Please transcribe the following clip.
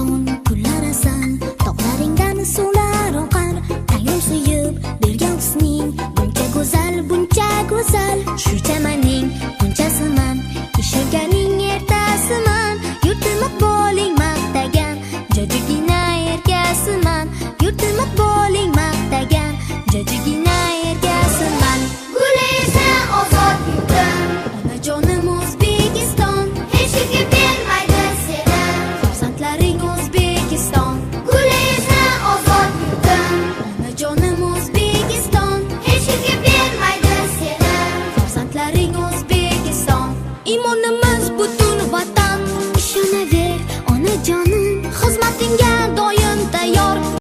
O'zbekiston, gullar asal, tog'laringdan suvlar oqar. Tangrim suyib bergan husning buncha go'zal, buncha go'zal. Shu chamanning g'unchasiman, ishirganing ertasiman. Yurtim iqboling maqtagan jajjigina erkasiman. Yurtim iqboling maqtagan jajjigina erkasiman. Gulaysan ozod yurtim. Onajonim O'zbekiston, Hech kimga bermaydi seni. Farzandlaring O'zbekiston. Gulaysan ozod yurtim. Onajonim O'zbekiston, Hech kimga bermaydi seni. Farzandlaring.